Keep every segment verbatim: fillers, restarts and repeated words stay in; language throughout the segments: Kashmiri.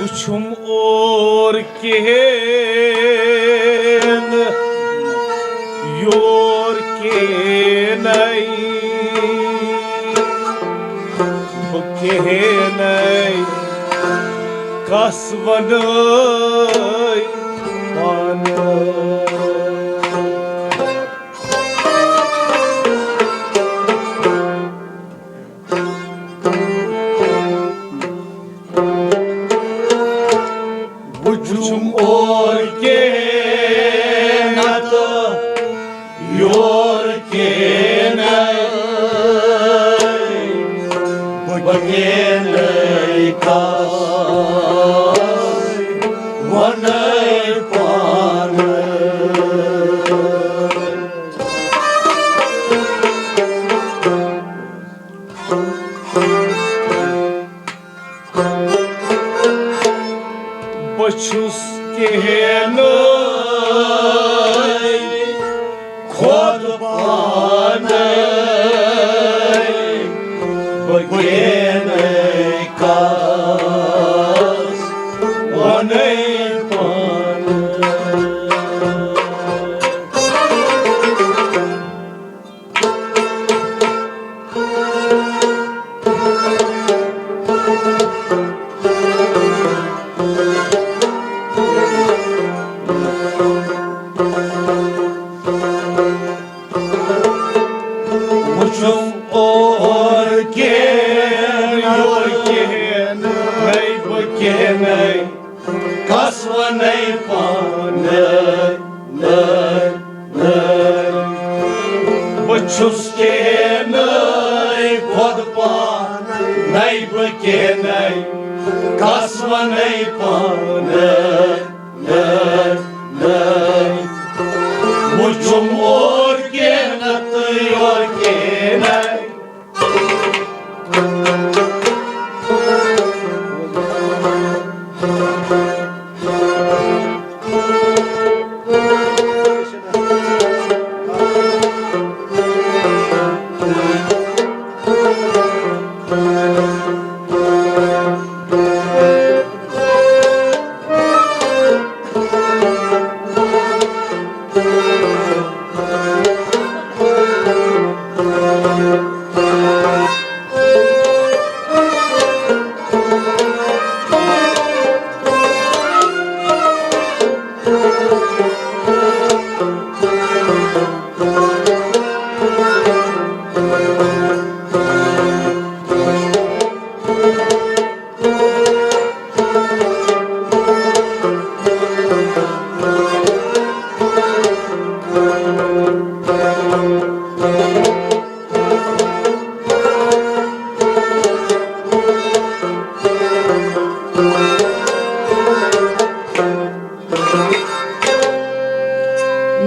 وُچھُم اور کِہیٖنۍ، یور کِہیٖنۍ، بہٕ کِہیٖنۍ، کَس وَنَے پانَے۔ وُچھُم اور کِہیٖنۍ نَتہٕ یور کِہیٖنۍ، بہٕ کِہیٖنۍ کَس وَنَے پانَے۔ بہٕ چھُس کِہیٖنۍ خۄد پانَے، بہٕ کِہیٖنۍ کَس وَنَے پانَے۔ وُچھُم اور کِہیٖنۍ، یور کِہیٖنۍ، نَے بہٕ کِہیٖنۍ، کَس وَنَے پانَے، نَے، نَے۔ بہٕ چھُس کِہیٖنۍ خۄد پانَے، نَے بہٕ کِہیٖنۍ، کَس وَنَے پانَے، نَے، نَے۔ وُچھُم اور کِہیٖنۍ نَتہٕ یور کِہیٖنۍ۔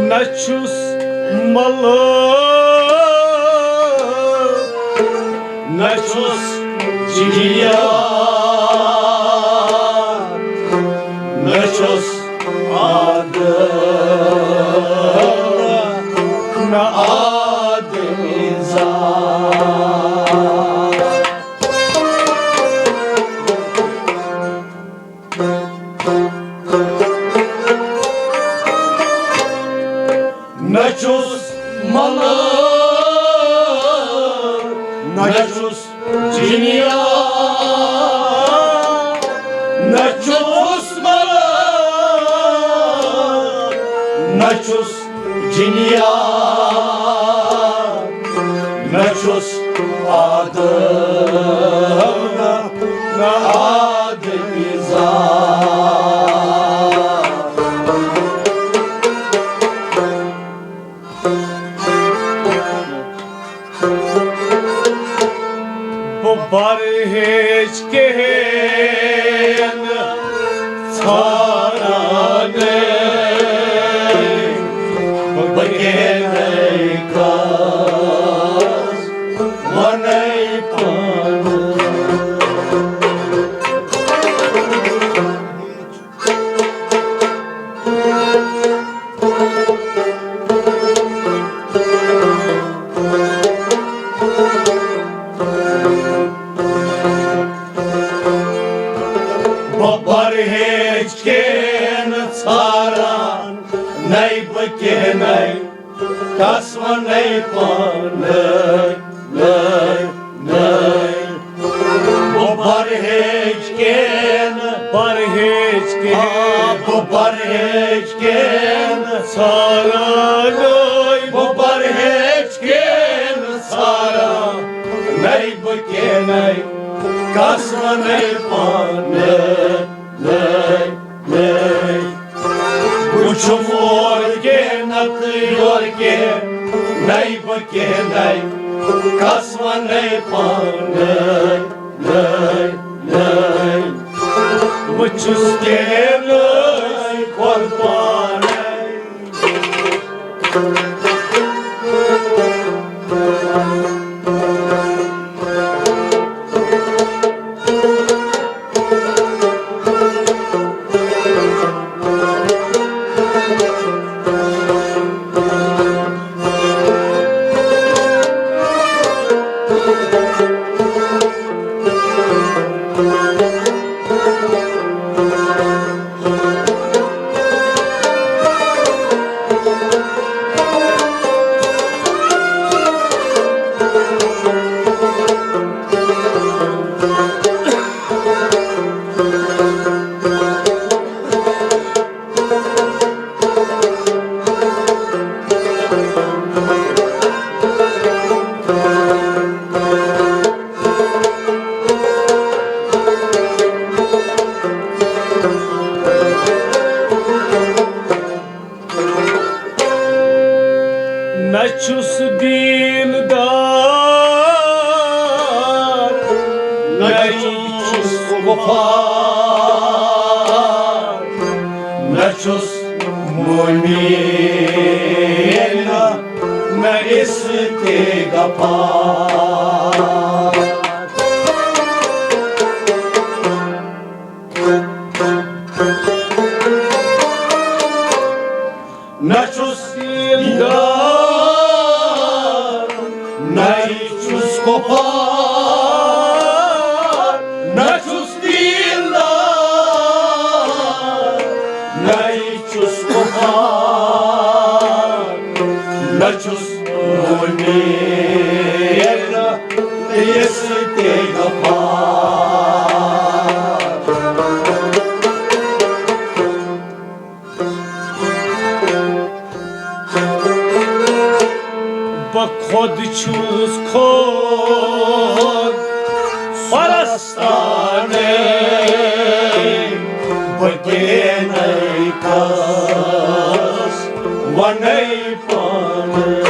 نہ چھُس ملٲ، نہ چھُس جِیا، نہ چھُس آدٕ، نہ آدٕ زا۔ نہ چھُس ملٲ، نہ چھُس جِنیا، نہ چھُس ملٲ، نہ چھُس جِنیا، نہ چھُس آدم، نہ آدمی زاد۔ بہٕ بَرٕ ہیٚچھ کِہیٖنۍ ژھانٛڈانَے، بہٕ کِہیٖنۍ کَس وَنَے پانہٕ۔ بہٕ پرہیز کینٛہہ نہٕ ژھاران، نَے بہٕ کینٛہہ نَے، کس وَنَے پانہٕ، نَے، نَے۔ بہٕ پرہیز کینٛہہ نہٕ، پرہیز کینٛہہ، آ، بہٕ پرہیز کینٛہہ نہٕ ژھاران، نَے۔ بہٕ پرہیز کینٛہہ نہٕ ژھاران، نَے بہٕ کینٛہہ نَے، کس وَنَے پانہٕ، نَے، نَے۔ بہٕ چھُم اور کینٛہہ نَتہٕ یور کینٛہہ، نَے بہٕ کینٛہہ نَے، کس وَنَے پانہٕ، نَے، نَے۔ بہٕ چھُس کینٛہہ نَے خۄد پانَے۔ نہ چھُس دیٖندار، نہ چھُس کُفار، نہ چھُس مُؤمِن، نہ استغفار۔ نہ چھُس دیٖندار، نہ چھُس کُفار، نہ چھُس دیٖندار، نہ چھُس کُفار، نہ چھُس مُؤمِن، نہ استغفار۔ بہٕ خۄد چھُس خۄد پرستانٕے، بہٕ کینَے کَس وَنَے پانہٕ۔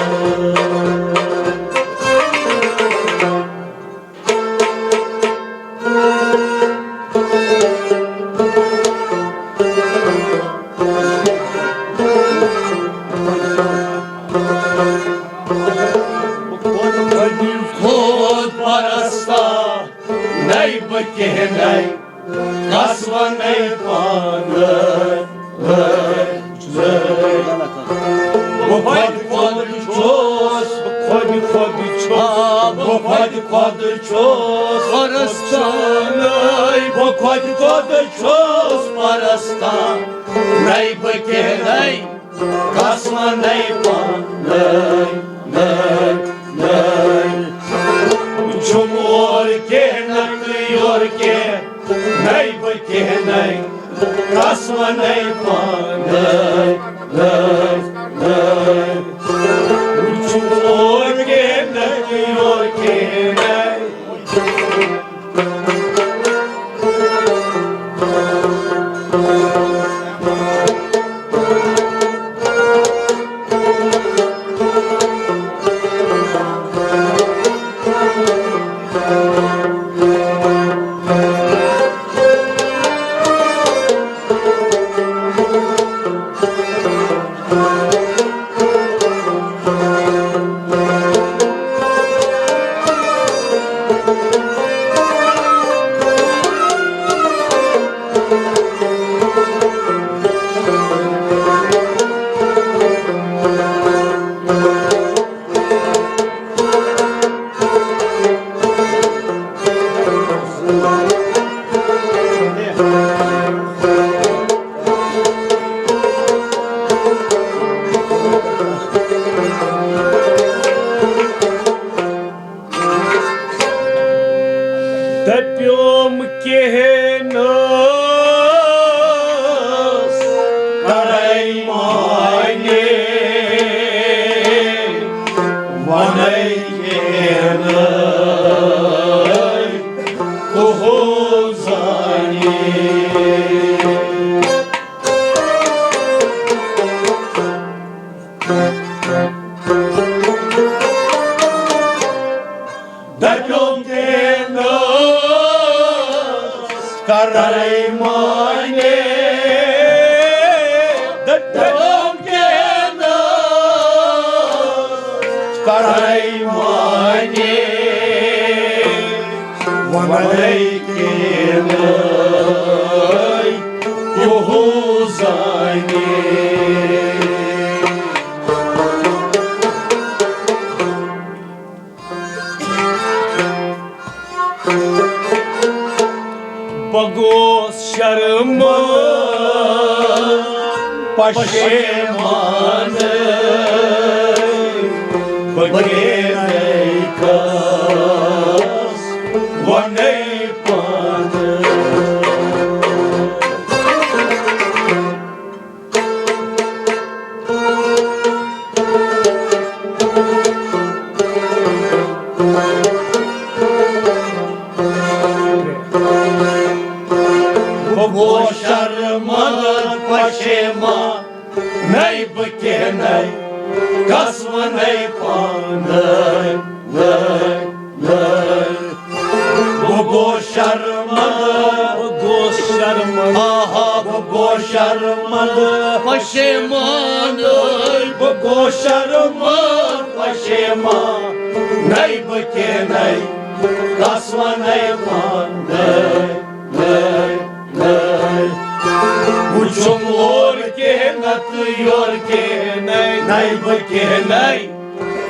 خود پرستا نَے بہٕ کینَے، کَس وَنَے پانہٕ۔ بہٕ خۄد خۄد چھُس، بہٕ خۄد خۄد چھُس، آ، بہٕ خۄد خۄد چھُس پرستان۔ بہٕ خۄد خۄد چھُس پرستان، نَے بہٕ کینَے، کَس وَنَے پانہٕ۔ نَے، نَے، نَے۔ چھُم اور کینٛہہ نَتہٕ یور کینٛہہ، نَے بہٕ کینَے، کَس وَنَے پانہٕ۔ نَے، نَے، نَے۔ چھُم اور کینٛہہ نَتہٕ یور کینٛہہ، نَے۔ ہینس کرے معنی، ونے کینہہ تہو زانی۔ دپیوم تینس کرے معنی، دپیوم تینس کرے معنی، ونے کینہہ تہو زانی۔ بہٕ گوس شرمہٕ پشیمان، بہٕ کینَے کس ونے پانہٕ۔ بہٕ گوس شرمندٕ پشیمان، نَے بہٕ کینَے کس ونے پانہٕ، نَے، نَے۔ بہٕ گوس شرمندٕ، بہٕ گوس شرمندٕ۔ آہا، بہٕ گوس شرمندٕ۔ پشیمان۔ بہٕ گوس شرمندٕ، پشیمان۔ نَے بہٕ کینَے کس ونے پانہٕ، نَے، نَے، نَے۔ وٕچھُم اورٕ کینہہ نتہٕ یورٕ کینہہ، نَے، نَے بہٕ کینَے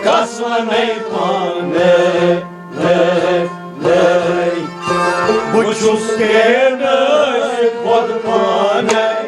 کس ونے پانہٕ، نَے، نَے۔ بہٕ چھُس کینَے خۄد پانَے۔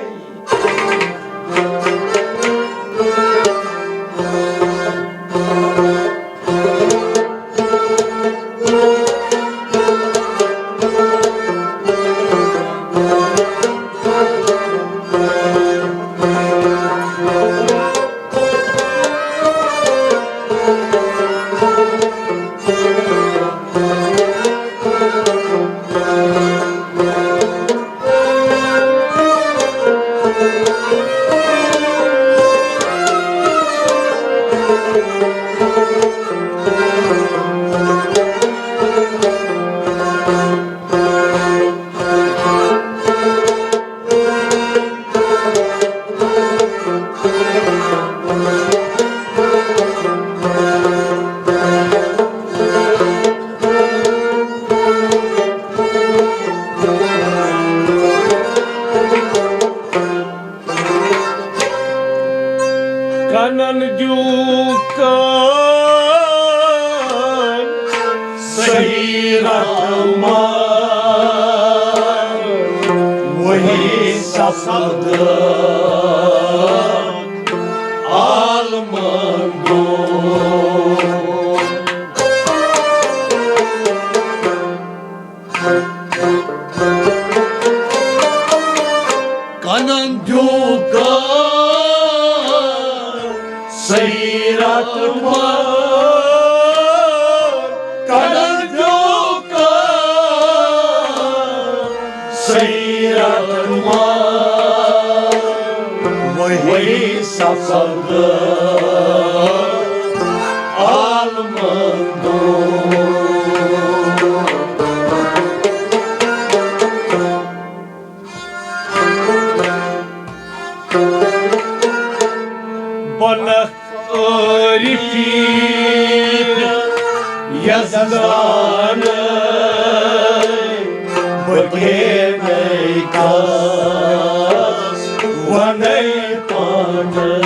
کنن دیوکن صحیح رقم، وہی سفد عالمن دو۔ کنن دیوکن صحیح رقم، کنن دیوکن صحیح رقم، وہی سفد عالمن دو۔ بنک عارفی یزدان، بہٕ کینَے کس ونے پانہٕ۔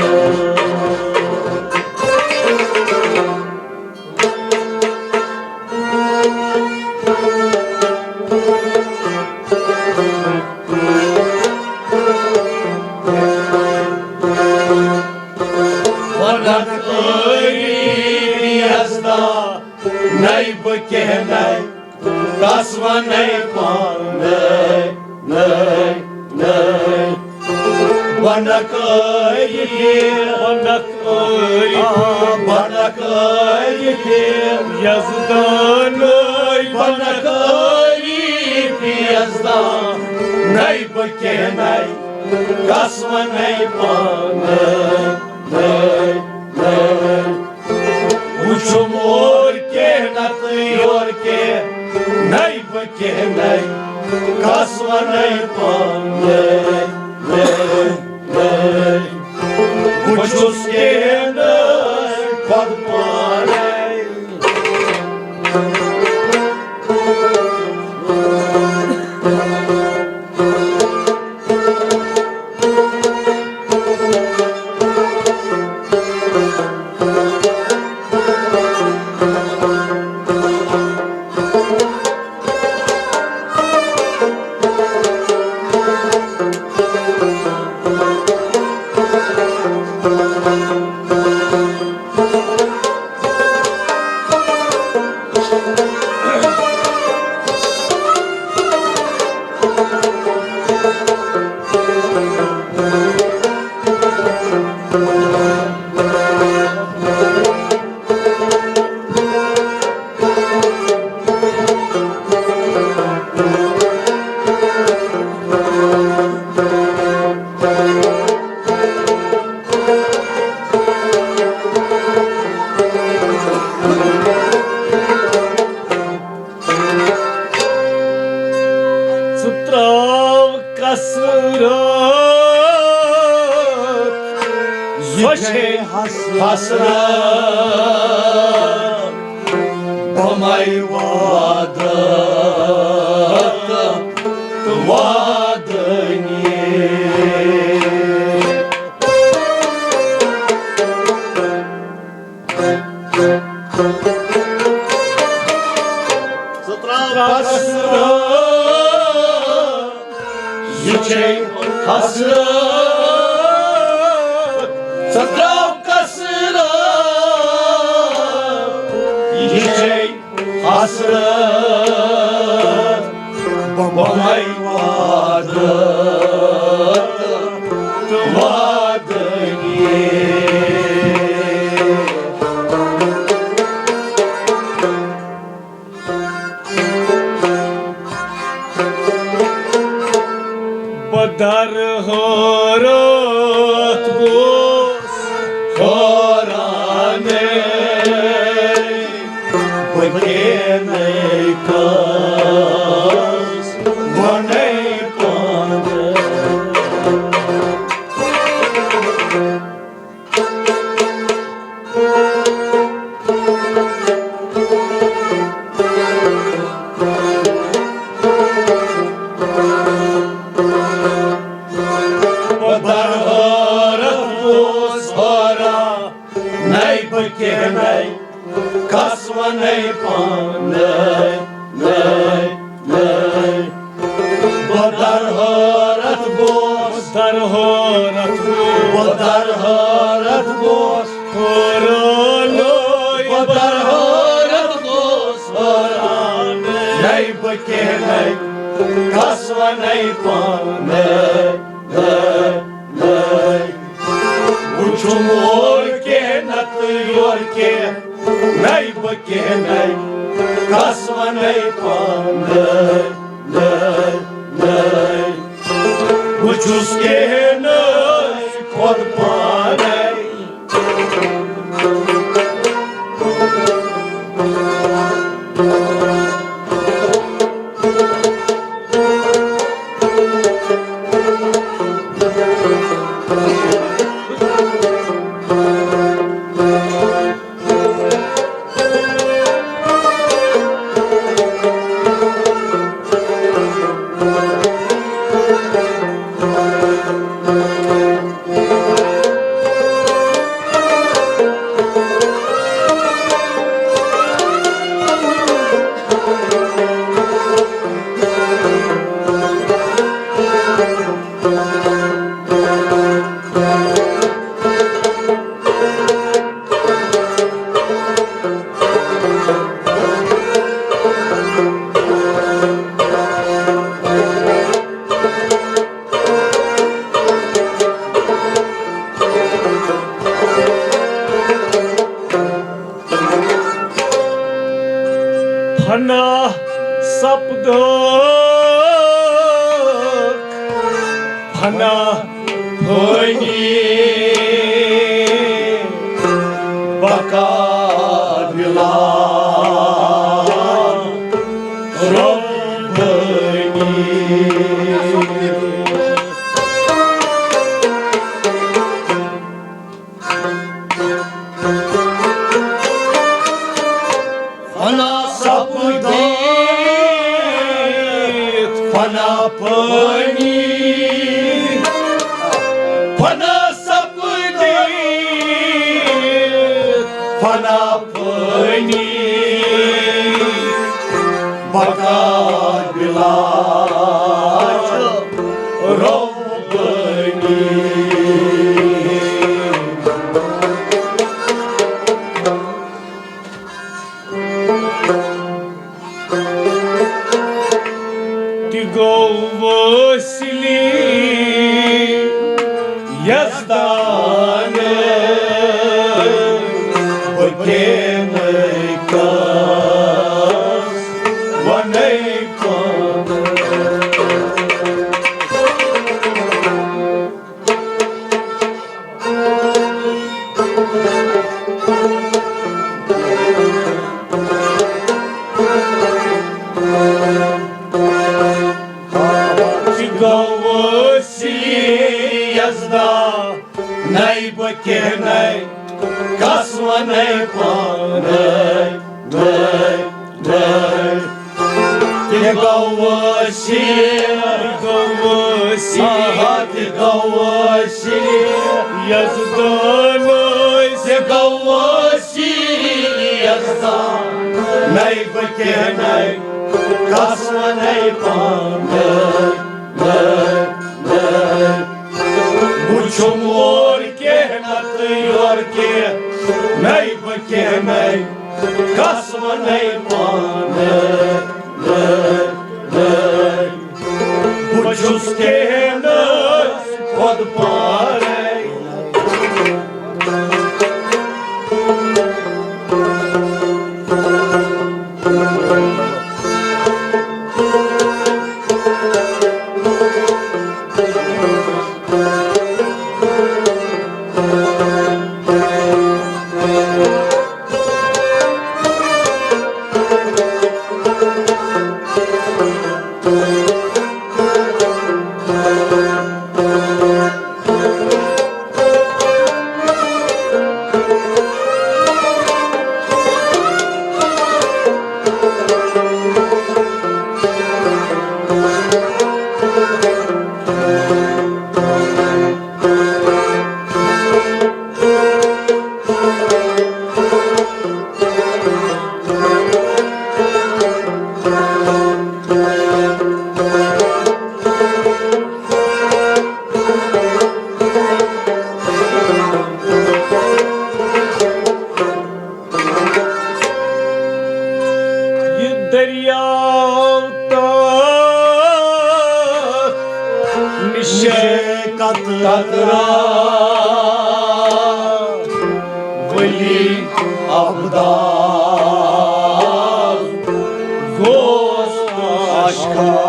ونکھ عٲری یزدان، نَے بہٕ کینَے، کس ونے پانہٕ۔ بنکٲری، بنکٲری، آ، بنکٲری، یزدانٕے بنکٲری۔ بنکٲری، یزدانٕے بہٕ کینٛہہ نَے، کس وَنَے پانَے، نَے، نَے۔ وُچھُم اور کینٛہہ نتہٕ یور کینٛہہ، نَے بہٕ کینٛہہ نَے، کس وَنَے پانَے، نَے، نَے۔ بہٕ چھُس کینٛہہ نَے خۄد پانَے۔ ژٕ ترٛاو کسرت، یہِ سۄ چھے چھے حسرت۔ بہٕ مَے وعدٕ تہٕ وعدٕ نِش۔ ژٕ ترٛاو کسرت، یہِ چھے حسرت۔ ژٕ ترٛاو کسرت، یہِ چھے حسرت۔ بہٕ مَے وعدٕ تہٕ وعدٕ نِش۔ بہٕ درٕ حٲرتھ گوس حٲرانٕے، بہٕ کینَے کس وَنَے پانَے۔ بہٕ درٕ حٲرتھ گوس حٲران، نَے بہٕ کینَے کس وَنَے پانَے، نَے، نَے۔ بہٕ درٕ حٲرتھ گوس، درٕ حٲرتھ گوس، بہٕ درٕ حٲرتھ گوس حٲرانٕے۔ بہٕ درٕ حٲرتھ گوس حٲران، نَے بہٕ کینَے کس وَنَے پانَے، نَے، نَے۔ وُچھُم اور کینٛہہ نتہٕ یور کینٛہہ، نَے بہٕ کینَے کس وَنَے پانَے، نَے، نَے۔ بہٕ چھُس کینٛہہ نَے خۄد پانَے۔ فنا فانی بقا بلا ربانی۔ فنا سپدیت فنا پانی، فنا سپدیت فنا پانی، بقا بلا ربانی۔ تہِ گوٚو وٲصلی یزدان، بہٕ کینَے کَس وَنَے پانہٕ۔ تہِ گوٚو وٲصلی یزدان، نَے بہٕ کینَے کَس وَنَے پانَے، نَے، نَے۔ تہِ گوٚو وٲصلی، تہِ گوٚو وٲصلی، آہا، تہِ گوٚو وٲصلی یزدان، تہِ گوٚو وٲصلی یزدان، نَے بہٕ کینَے کَس وَنَے پانَے، نَے، نَے۔ بہٕ چھُم اورٕ کینٛہہ نَتہٕ یورٕ کینٛہہ، نَے بہٕ کینَے کَس وَنَے پانَے، نَے، نَے۔ بہٕ چھُس کینٛہہ نَے خۄد پانَے۔ یہِ دٔریاو تہٕ نِشے قطرٕ ولی ابدال گوس آشکار۔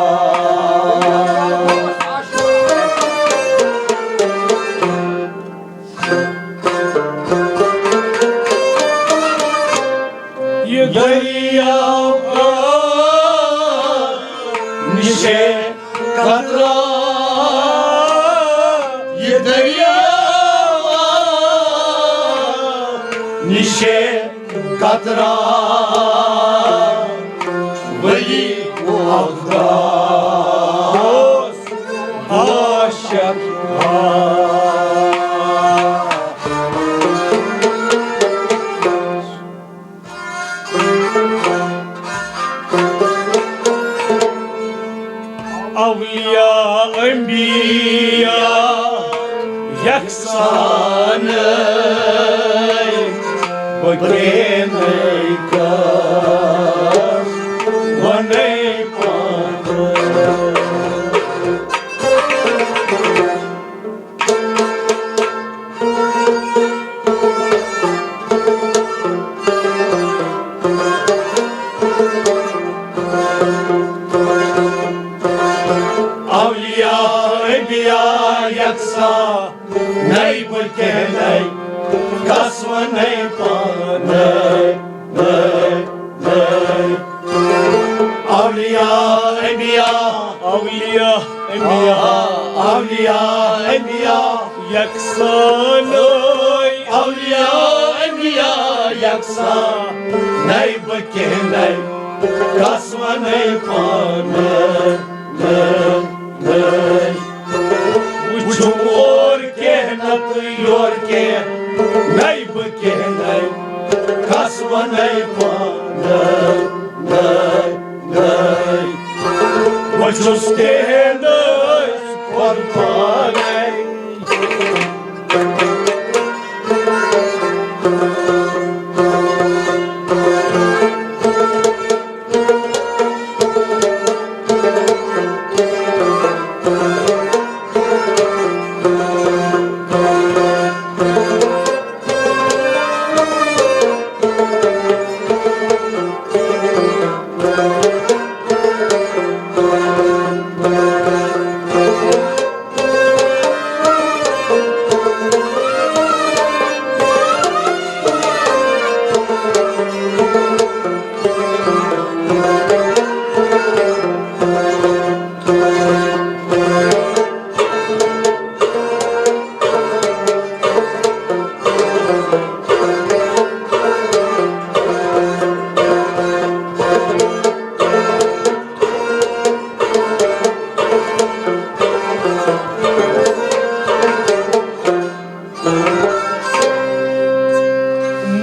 یہِ دٔریاو آب نِشے قطرٕ، یہِ دٔریاو آب نِشے قطرٕ، ولی ابدال عاشق۔ اولیاء انبیاء یکسان، بہٕ کینَے کَس وَنَے پانہٕ۔ اولیاء انبیاء سا نَے بہٕ کینٛہہ نَے، کَس وَنَے پانَے، نَے، نَے۔ اولیاء انبیاء، اولیاء انبیاء، اولیاء انبیاء یکسانَے۔ اولیاء انبیاء یکسانَے بہٕ کینٛہہ نَے، کَس وَنَے پانَے، نَے، نَے۔ وٕچھُم اور کینٛہہ نَتہٕ یور کینٛہہ، نَے بہٕ کینٛہہ نَے، کَس وَنَے پانَے، نَے، نَے۔ بہٕ چھُس کینٛہہ نَے خۄد پانَے۔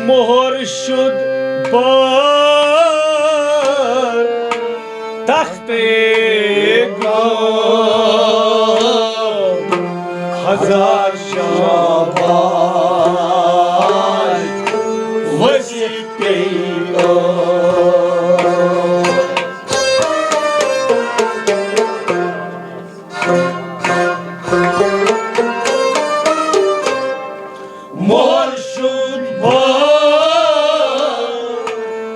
مۄہر شد بار تختے گو، ہزار شاباش وسیع پیغام۔ مۄہر شد بار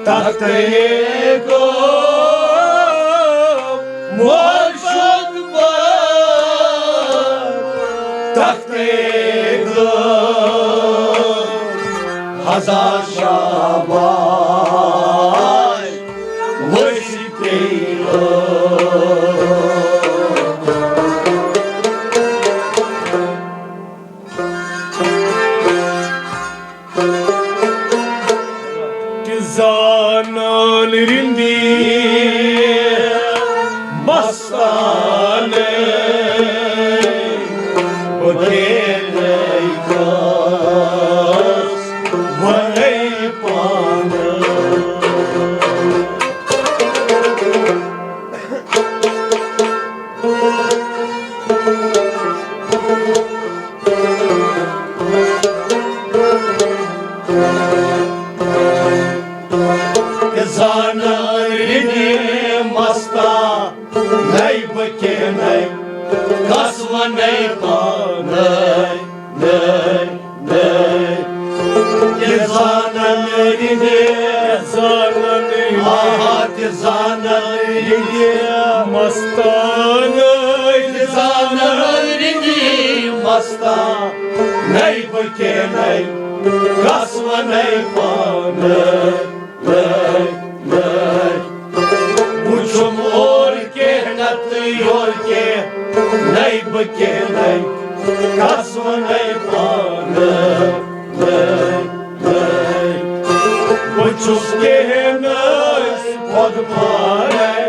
تختے گو، مۄہر شد بار تختے گو، ہزار شاباش وسیع پیغام۔ تہِ زانان رِندی مستانَے، بہٕ کینَے کَس وَنَے پانَے۔ تہِ زانان رِدِ مستانَے بہٕ کینَے، کَس وَنَے پانَے، نَے، نَے۔ تہِ زانان رِدِ، زانان رِدِ۔ آہا، تہِ زانان رِدِ مستانَے، تہِ زانان رِدِ مستانَے بہٕ کینَے، کَس وَنَے پانَے، نَے، نَے۔ وٕچھُم اور کینٛہہ نَتہٕ یور کینٛہہ، نَے بہٕ کینَے، کَس وَنَے پانَے، نَے، نَے۔ بہٕ چھُس کینٛہہ نَے خۄد پانَے۔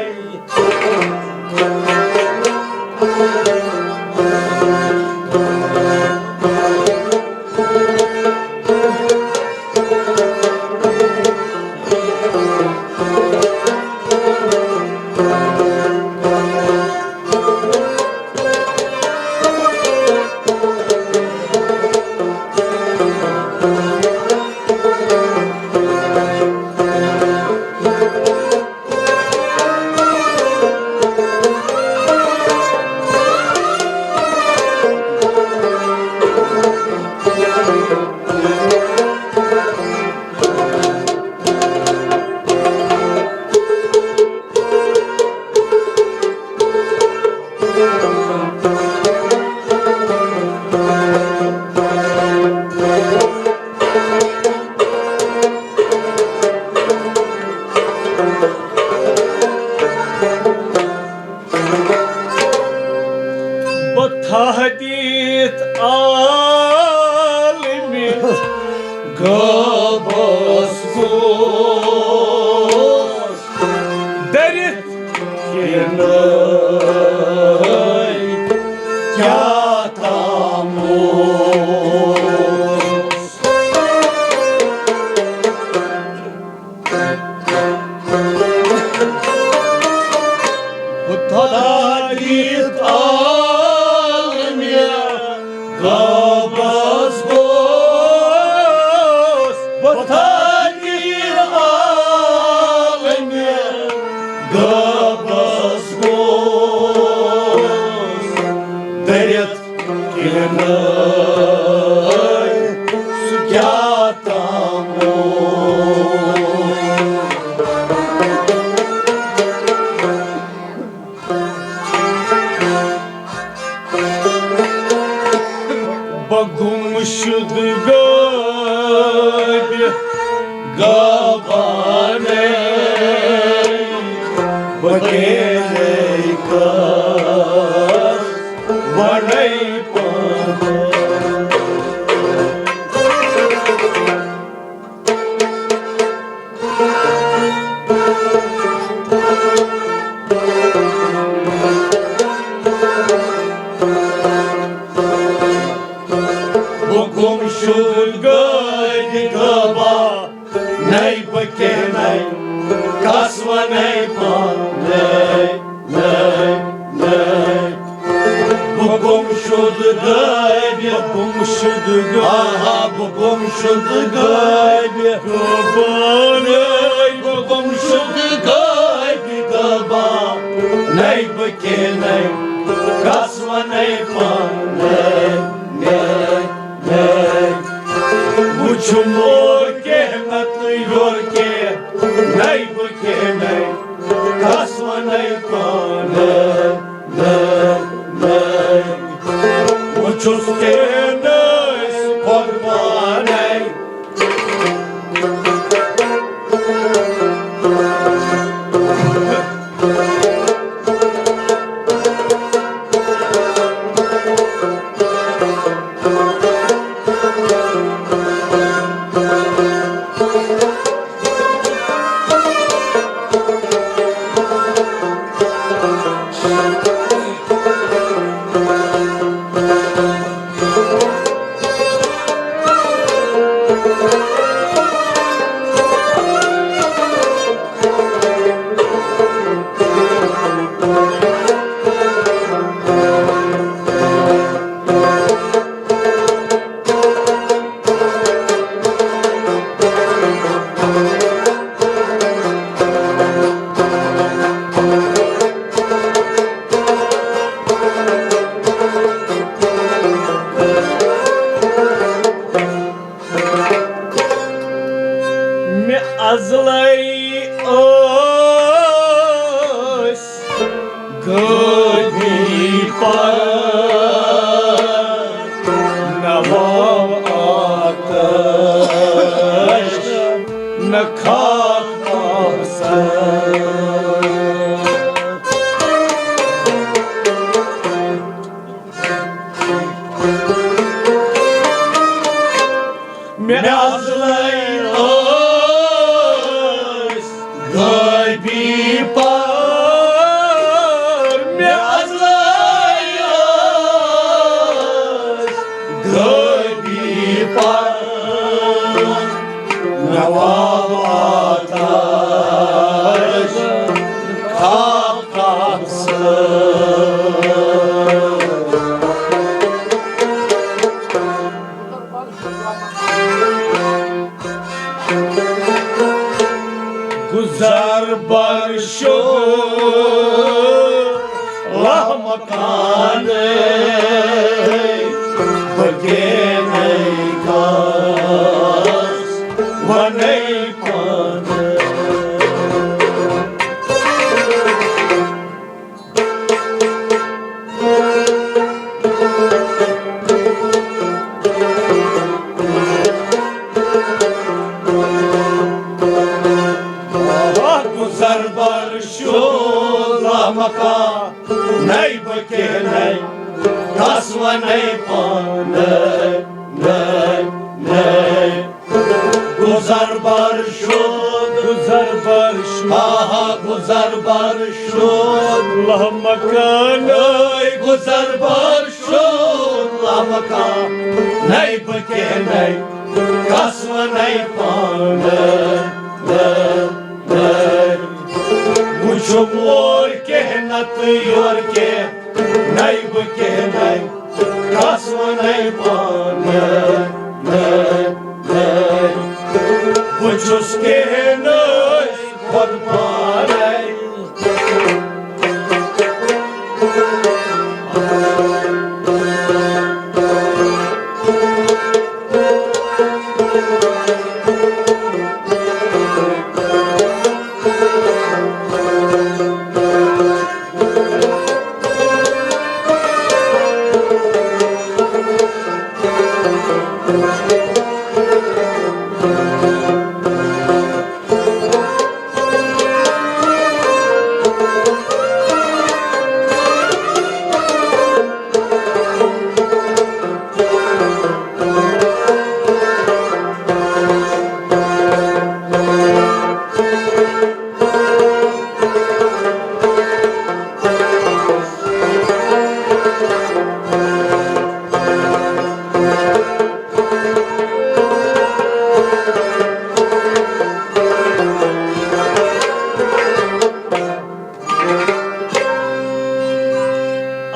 تھدیت عالمِ غٲبس گوٚژھ دٔرِتھ کِنہٕ کیٛاہ تام اوس۔ بہٕ تھدیت عالمِ غٲبس گوٚژھ، بہٕ تھدیت عالمِ غٲبس گوٚژھ دٔرِتھ کِنہٕ سُہ کیٛاہ تام اوس۔ بہٕ گُمشُد غٲبِ غٲبانَے، بہٕ کیٛاہ کَرٕ وَنَے پانَے۔ بہٕ گُمشُد غٲبِ غٲبانَے، بہٕ کیٛاہ کَرٕ، کَس وَنَے پانَے، نَے، نَے۔ بہٕ گُمشُد غٲبِ، بہٕ گُمشُد غٲبِ۔ آہا، بہٕ گُمشُد غٲبِ۔ غٲبانَے، بہٕ گُمشُد غٲبِ غٲبانَے، بہٕ کیٛاہ کَرٕ، کَس وَنَے پانَے، نَے، نَے۔ وٕچھُم اورٕ کیٛاہ نَتہٕ یورٕ کیٛاہ، نَے بہٕ کیٛاہ نَے۔ کَس وَنَے پانَے، نَے، نَے۔ بہٕ چھُس کینٛہہ نہٕ أسۍ خۄد پانَے۔ مےٚ ازلے ٲسۍ غٲبی پر، نہ واو آتش، نہ خاک آسن۔ مےٚ ازلے ٲسۍ غٲبی پر، مےٚ ازلے ٲسۍ غٲبی پر، مےٚ واو آتش خاک خاک سۭتۍ۔ گُزر بر شُد لامکانٕے، بہٕ کینَے کَس وَنَے پانَے۔ گُزر بر شُد لامکانٕے، بہٕ کینَے کس ونے پانے، نے، نے۔ گُزر بر شُد، گُزر بر شُد۔ آہا، گُزر بر شُد۔ لہمکان۔ اے گُزر بر شُد، لہمکان۔ نَے بہٕ کینَے، کس ونے پانے، نے، نے۔ وُچھُم اور کینہہ نتہٕ یور کینہہ۔ نَے بہٕ کینہہ نَے، کس ونے پانے، نے، نے۔ بہٕ چھُس کینہہ نَے خود پانے۔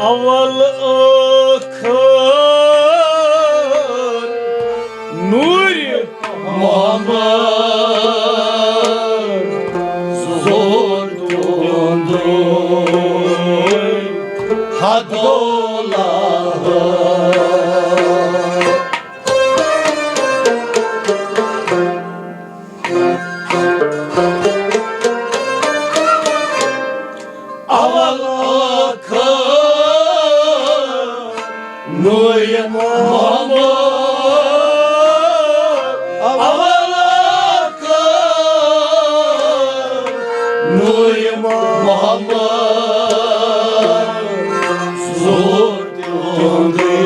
اول ٲخر نوٗرِ محمد ظہور تُہُنٛدُے حدولہ۔ اول ٲخر نوٗرِ محمد، اول ٲخر نوٗرِ محمد، ظہور تُہُنٛدُے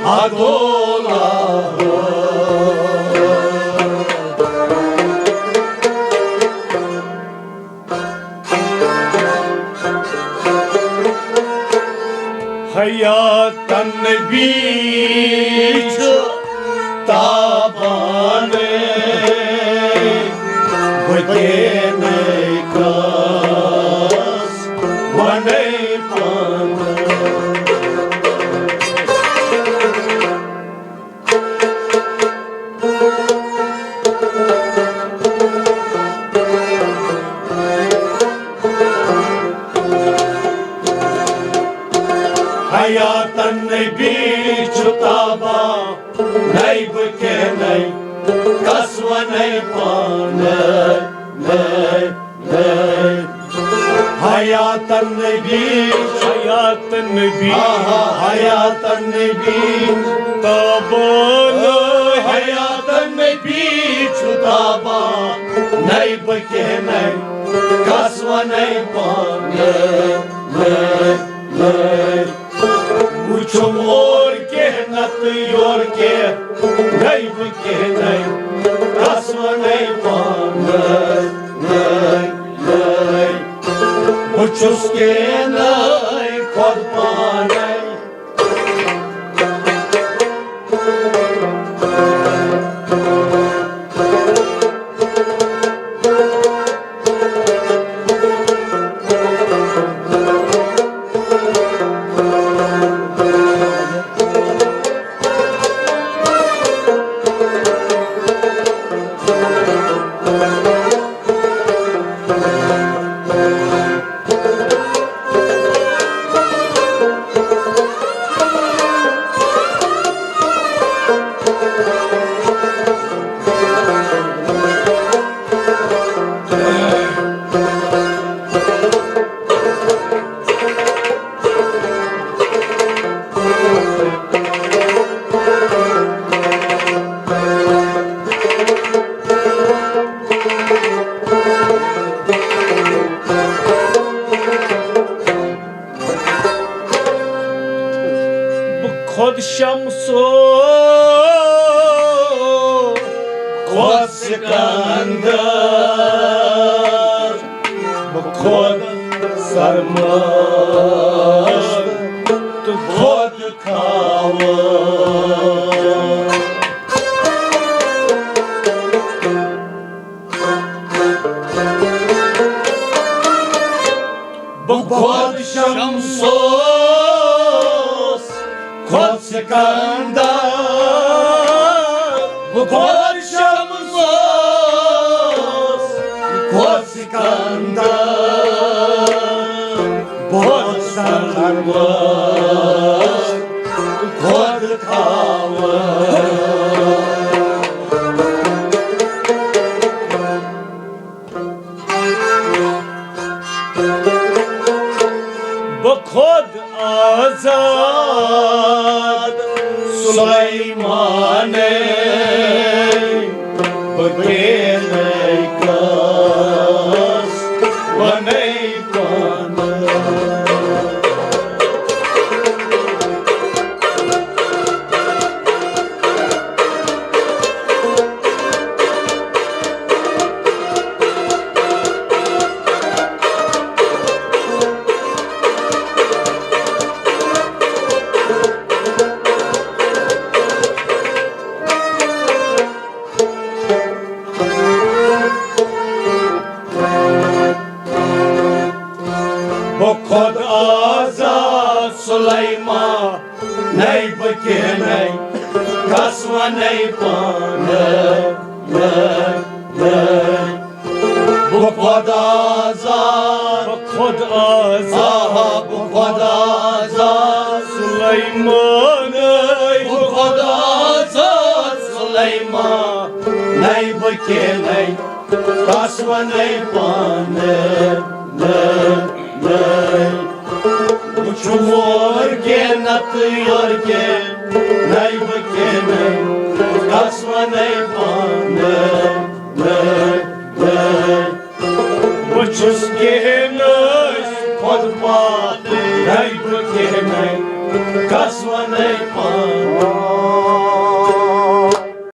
حدولہ۔ حیاتن نبی چھُ تابان، بہٕ کینَے کس ونے پانے۔ حیاتن نبی چھُ تابان، نَے بہٕ کینَے کس ونے پانے، نے۔ حیاتن نبی، حیاتن نبی، آہا، حیاتن نبی تابان۔ حیاتن نبی چھُ تابان، نَے بہٕ کینَے کس ونے پانے، نے، نے۔ وُچھُم اور کینہہ نتہٕ یور کینہہ، نَے بہٕ کینَے کس ونے پانے، نے، نے۔ بہٕ چھُس کینَے خود پانے۔ خۄد شمسو، خۄد سکندر، بہٕ خۄد سرمست تہٕ خۄد کھاوٕ۔ بہٕ خۄد شمسوس، خۄد سکندر، بہٕ خۄد شمسوس، خۄد سکندر، بہٕ خۄد سرور، خۄد کھاوٕ۔ بہٕ خۄد آزاد سلیمانے، بہٕ کینَے کس وَنے پانہٕ۔ بہٕ خۄد آزاد سلیمان، نَے بہٕ کینَے، کس وَنے پانہٕ، نَے، نَے۔ بہٕ خۄد آزاد، بہٕ خۄد آزاد، آہا، بہٕ خۄد آزاد سلیمانَے، بہٕ خۄد آزاد سلیمان، نَے بہٕ کینَے، کس وَنے پانہٕ، نَے، نَے۔ بہٕ چھُس اورٕ کینہہ نتہٕ یورٕ کینہہ، نَے بہٕ کینَے، کس وَنے پانہٕ، نَے، نَے۔ بہٕ چھُس کینہہ نَے خۄد پانہٕ، نَے بہٕ کینَے، کس وَنے پانہٕ۔